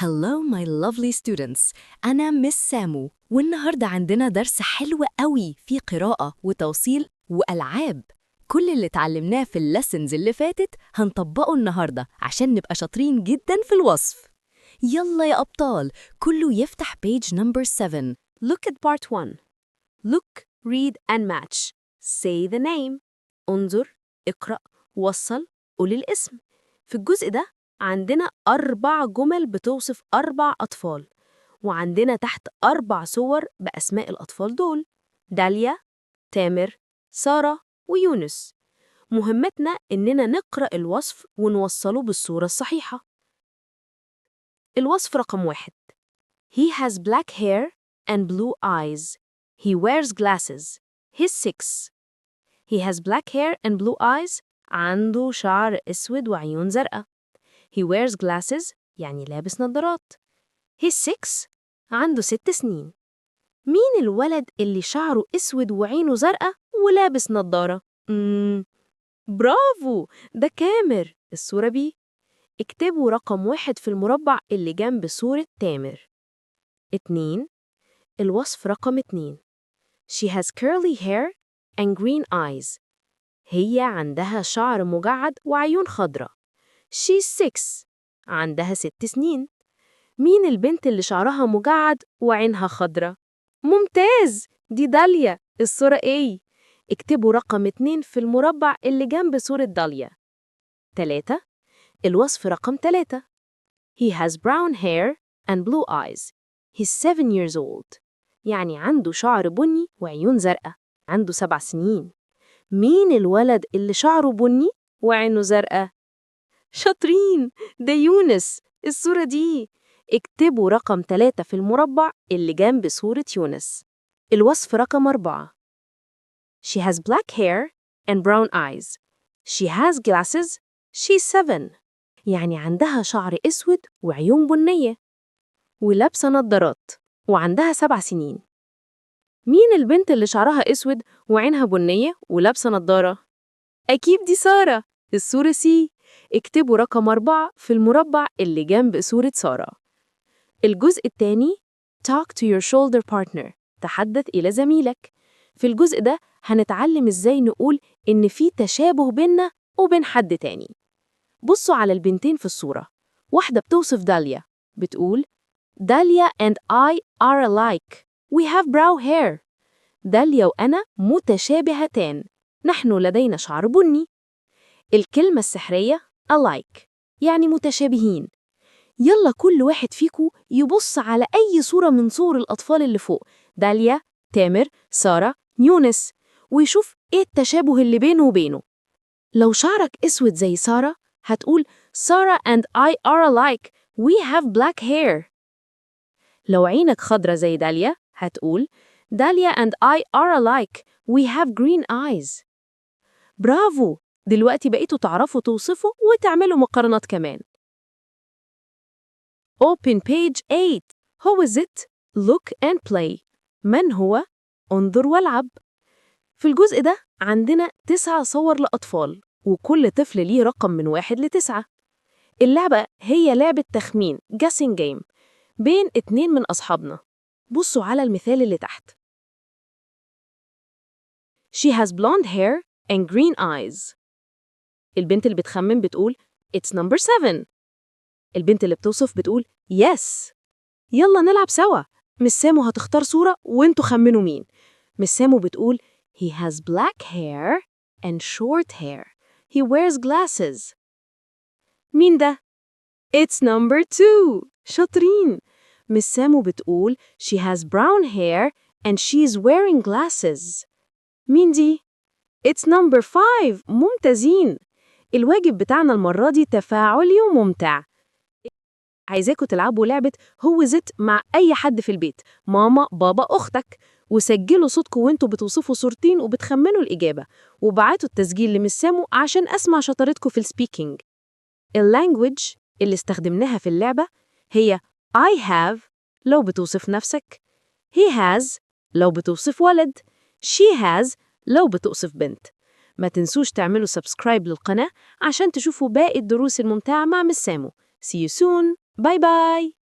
Hello my lovely students، أنا Miss سامو، والنهاردة عندنا درس حلو قوي فيه قراءة وتوصيل وألعاب. كل اللي اتعلمناه في ال lessons اللي فاتت هنطبقه النهاردة عشان نبقى شاطرين جدا في الوصف. يلا يا أبطال، كله يفتح page number 7. Look at part 1. Look, read and match. Say the name. انظر، اقرأ، وصل، قول الاسم. في الجزء ده عندنا أربع جمل بتوصف أربع أطفال، وعندنا تحت أربع صور بأسماء الأطفال دول: داليا، تامر، سارة ويونس. مهمتنا إننا نقرأ الوصف ونوصله بالصورة الصحيحة. الوصف رقم 1: He has black hair and blue eyes. He wears glasses. He's 6. He has black hair and blue eyes. عنده شعر أسود وعيون زرقاء. He wears glasses، يعني لابس نظارات. He's 6. عنده 6 سنين. مين الولد اللي شعره أسود وعينه زرقاء ولابس نظارة؟ برافو، ده تامر، الصورة B. اكتبوا رقم 1 في المربع اللي جنب صورة تامر. 2، الوصف رقم 2: She has curly hair and green eyes. هي عندها شعر مجعد وعيون خضراء. She's 6. عندها 6 سنين. مين البنت اللي شعرها مجعد وعينها خضراء؟ ممتاز، دي داليا، الصورة A. اكتبوا رقم 2 في المربع اللي جنب صورة داليا. 3، الوصف رقم 3: He has brown hair and blue eyes. He's 7 years old. يعني عنده شعر بني وعيون زرقاء، عنده 7 سنين. مين الولد اللي شعره بني وعينه زرقاء؟ شاطرين، ده يونس، الصورة D. اكتبوا رقم 3 في المربع اللي جنب صورة يونس. الوصف رقم 4: She has black hair and brown eyes. She has glasses. She's 7. يعني عندها شعر أسود وعيون بنية ولابسة نظارات وعندها 7 سنين. مين البنت اللي شعرها أسود وعينها بنية ولابسة نظارة؟ أكيد دي سارة، الصورة C. اكتبوا رقم 4 في المربع اللي جنب صورة سارة. الجزء الثاني: Talk to your shoulder partner، تحدث إلى زميلك. في الجزء ده هنتعلم إزاي نقول إن في تشابه بيننا وبين حد تاني. بصوا على البنتين في الصورة. واحدة بتوصف داليا، بتقول: "Dalia and I are alike. We have brown hair." داليا وأنا متشابهتان، نحن لدينا شعر بني. الكلمة السحرية alike، يعني متشابهين. يلا كل واحد فيكو يبص على أي صورة من صور الأطفال اللي فوق، داليا، تامر، سارة، يونس، ويشوف إيه التشابه اللي بينه وبينه. لو شعرك أسود زي سارة هتقول: "Sarah and I are alike. We have black hair." لو عينك خضرة زي داليا هتقول: "Dalia and I are alike. We have green eyes." برافو، دلوقتي بقيتوا تعرفوا توصفوا وتعملوا مقارنات كمان. Open page 8. Who is it? Look and play. من هو؟ انظر والعب. في الجزء ده عندنا تسع صور لأطفال، وكل طفل ليه رقم من 1 ل9. اللعبة هي لعبة تخمين، guessing game، بين اتنين من أصحابنا. بصوا على المثال اللي تحت. She has blonde hair and green eyes. البنت اللي بتخمن بتقول: "It's number 7." البنت اللي بتوصف بتقول: "Yes." يلا نلعب سوا. Miss سامو هتختار صورة وانتوا خمنوا مين. Miss سامو بتقول: "He has black hair and short hair. He wears glasses." مين ده؟ It's number 2. شاطرين. Miss سامو بتقول: "She has brown hair and she's wearing glasses." مين دي؟ It's number 5. ممتازين. الواجب بتاعنا المرة دي تفاعلي وممتع. عايزاكوا تلعبوا لعبة Who is it مع أي حد في البيت، ماما، بابا، أختك، وسجلوا صوتكم وانتوا بتوصفوا صورتين وبتخمنوا الإجابة، وبعتوا التسجيل ل Miss سامو عشان أسمع شطارتكم في ال speaking. ال language اللي استخدمناها في اللعبة هي I have لو بتوصف نفسك، he has لو بتوصف ولد، she has لو بتوصف بنت. ما تنسوش تعملوا subscribe للقناة عشان تشوفوا باقي الدروس الممتعة مع Miss سامو. See you soon. Bye bye.